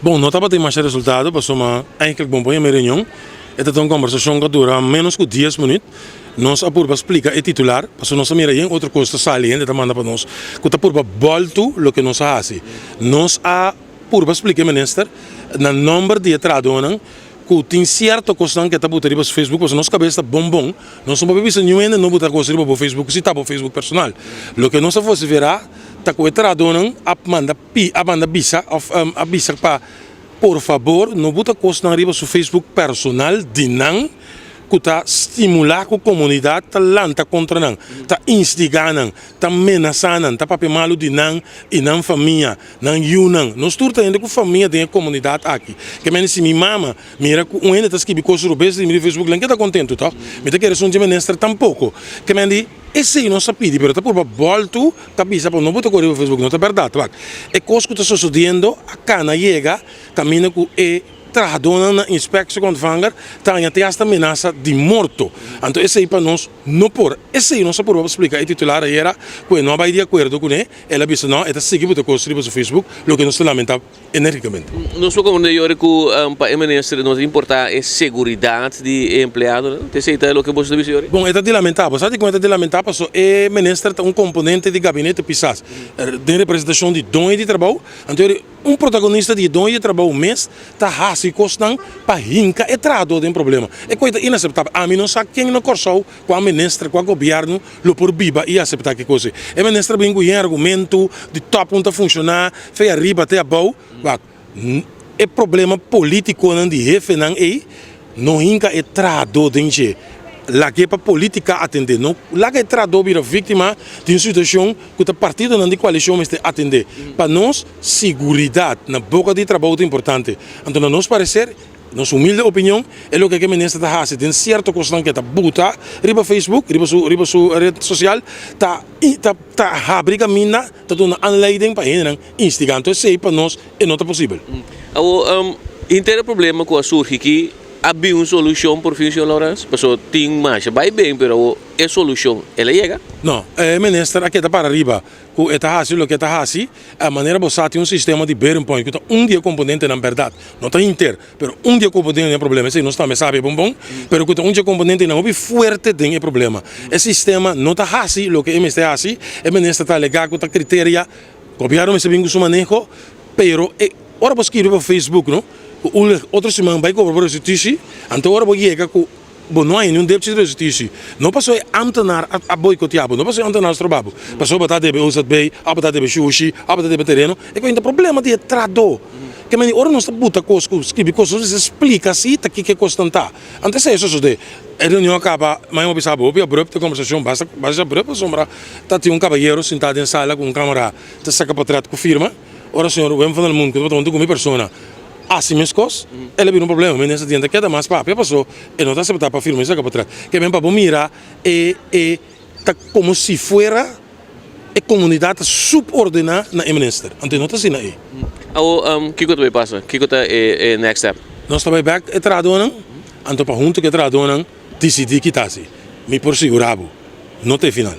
Bon, no tabatin masha resultado pasobra eigenlijk bon por yama e reunion. E ta ta un kombersashon ku a dura ménos ku dies minüt. Nos a purba splika e titular pasobra nos a mira yen otro kos ta sali, hende ta manda pa nos ku ta purba bòltu loke nos a hasi. Nos a purba splika e minister na nòmber di e trahadónan ku tin sierto kosnan ku e ta buta riba su Facebook pasobra nos kabes ta bon bon. Nos no por bisa niun hende no buta kos riba bo Facebook si ta bo Facebook personal. Loke nos a vosiferá ta ku e trahadónan a manda. Pi a manda bisa of a bisa pa por fabor no buta kosnan riba su Facebook personal di nan ku ta stimulá ku komunidat ta lanta kontra nan, ta instigá nan, ta menasá nan, ta papia malu di nan i nan famia, nan yunan. Nos tur ta hende ku famia den e komunidat aki. Ke mende si mi mama mira ku un hende ta skibi kos robes riba mi Facebook lan keda kontentu tòg? Mi ta kere esun dje minister tampoko. Ke mende esei nos a pidi pero ta purba bòltu. Ta bisa pa no bo ta kore riba Facebook, no ta bèrdat. Wak, e kos ku ta sosodiendo a kana yega kaminda ku e trahadónan na Inspectieontvanger ta haña te hasta menasa di morto. Anto esei pa nos no por. Esei nos a purba pa splika e titular ayera ku e no a bai di akuerdo kuné. El a bisa no, e ta sigui bo ta kos riba su Facebook, loke nos ta lamentá. Energicamente. Nos por comprende yori cu pa e minister no ta importa e seguridad di e empleadonan? Ta esey ta loke boso ta bisa yori? Bon, e ta di lamenta. Bo sa dikon e ta di lamenta? Paso e minister ta un componente di gabinete pisas den representacion di doño di trabou. Anto yori un protagonista di e doño di trabou mes ta haci cosnan pa hinca e trahador den problema. E coy ta inaceptabel. Ami no sa ken na Corsou, cua minister, cua gobierno lo por biba y acepta ki cos ey. E minister a bin cu yen argumento di top un ta funciona. Fe ariba te abou, wak, e problema politiconan di hefenan ey no hinca e trahador den dje. Lag'e pa politica atende, no laga e trahador bira victima di un situacion cu ta partidonan di coalicion mester atende. Pa nos, siguridad na boca di trabou ta importante. Anto na nos parecer, nos humilde opinion, e loke cu e minister ta haci den cierto cosnan cu e ta buta riba Facebook, riba su riba su red social, ta ta ta habri caminda. Ta duna aanleiding pa hendenan instiga. Anto esei pa nos e no ta posibel. Awor, henter e problema ku a surgi aki a bin un solushon por fin, señor Laurens? Pasobra tin masha bai ben, pero awor e solushon el a yega? No, e minister a keda para riba ku e ta hasi loke e ta hasi. Manera bo sa tin un sistema di bearing point ku ta un di e komponentenan bèrdat. No ta henter. Pero un di e komponentenan den e problema, esei nos tambe sabi bon bon, pero ku ta un di e komponentenan hopi fuerte den e problema. E sistema no ta hasi loke e mester hasi, e minister ta alegá ku ta kriteria, gobièrnu mester bin ku su maneho, pero e ora bo skirbi pa Facebook no, ku un otro siman bai kobra bo restitushi, anto ora bo yega ku Bo no haña niun depchi di restitushi. No pasobra e ámtenar a boikoteá bo, no pasobra e ámtenar a stroba bo. Pasobra bo ta debe OZB, òf bo ta debe shushi, òf bo ta debe tereno. E kuenta problema di e trahadó. Ke manera ora nos ta buta kos ku skibi kos, nos mester splika si ta kiko e kosnan ta. Anto esei a sosodé. E reunion a kaba, mañana bo bisa bo hopi abrupt e kombersashon, basta basta abrupt pasobra ta tin un kabayero sintá den sala ku un kamera ta saka potrèt ku firma. Ora señor Wim van der Moon ku tabata huntu ku mi persona hasi meskos, el a bira un problema. Mi nesa diente keda mas papia paso e no ta aseptá pa firma esaki patras. Ke men pa bo mira e e ta komo si fuera e komunidat ta supordená na e minister. Anto e no ta asina ei. Awor kiko ta bai pasa? Kiko ta e next step? Nos ta bai bèk e trahadónan, anto pa huntu ku e trahadónan disidí ki ta hasi. Mi por sigurá bo, no ta e final.